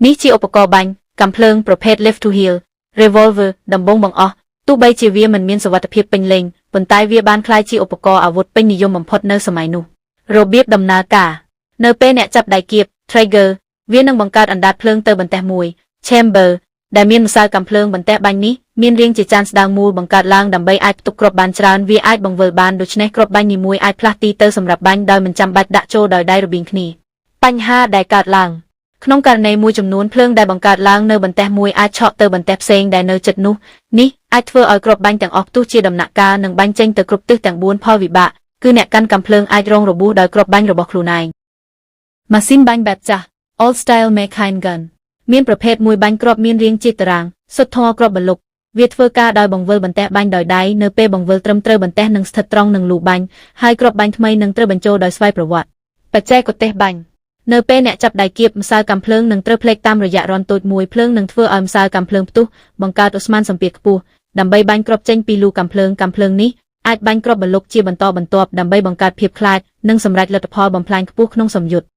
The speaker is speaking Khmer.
នេះជាឧបករណ៍បាញ់កាំភ្លើងប្រភេទ Lift to Heal Revolver ដំបូងបង្អស់ទោះបីជាវាមិនមានសុវត្ថិភាពពេញលេញប៉ុន្តែវាបានក្លាយជាឧបករណ៍អាវុធពេញនិយមបំផុតនៅសម័យនោះរបៀបដំណើរការនៅពេលអ្នកចាប់ដៃគៀប trigger វានឹងបង្កើតអណ្ដាតភ្លើងទៅបន្ទះមួយ chamber ដែលមានម្សៅកាំភ្លើងបន្ទះបាញ់នេះមានរាងជាចានស្ដើងមូលបង្កើតឡើងដើម្បីអាចផ្ទុកគ្រាប់បានច្រើនវាអាចបង្វិលបានដូច្នេះគ្រាប់បាញ់នីមួយអាចផ្លាស់ទីទៅសម្រាប់បាញ់ដោយមិនចាំបាច់ដាក់ចូលដោយដៃរបៀងគ្នាបញ្ហាដែលកើតឡើងក្នុងករណីមួយចំនួនភ្លើងដែលបង្កើតឡើងនៅបន្ទះមួយអាចឆក់ទៅបន្ទះផ្សេងដែលនៅជិតនោះនេះអាចធ្វើឲ្យគ្រាប់បាញ់ទាំងអស់ផ្ទុះជាដំណាក់កាលនិងបាញ់ចេញទៅគ្រប់ទិសទាំង4ផលវិបាកគឺអ្នកកាន់កាំភ្លើងអាចរងរបួសដោយគ្រាប់បាញ់របស់ខ្លួនឯងម៉ាស៊ីនបាញ់បែបចាស់ Old Style Machine Gun មានប្រភេទមួយបាញ់គ្រាប់មានរាងជាតារាងសុទ្ធធម៌គ្រាប់ប្លុកវាធ្វើការដោយបង្វិលបន្ទះបាញ់ដោយដៃនៅពេលបង្វិលត្រឹមត្រូវបន្ទះនឹងស្ថិតត្រង់នឹងលូបាញ់ហើយគ្រាប់បាញ់ថ្មីនឹងត្រូវបញ្ចូលដោយស្វ័យប្រវត្តិបច្ចេកទេសបាញ់នៅពេលអ្នកចាប់ដៃគៀបម្សៅកាំភ្លើងនឹងត្រូវផ្លេកតាមរយៈរន្ធតូចមួយភ្លើងនឹងធ្វើឲ្យម្សៅកាំភ្លើងផ្ទុះបង្កើតឧស្ម័នសម្ពាធខ្ពស់ដើម្បីបាញ់គ្រាប់ចេញពីលូកាំភ្លើងកាំភ្លើងនេះអាចបាញ់គ្រាប់ប្លុកជាបន្តបន្ទាប់ដើម្បីបង្កើតភាពខ្លាចនិងសម្រេចលទ្ធផលបំផ្លាញខ្ពស់ក្នុងសម្យុទ្ធ។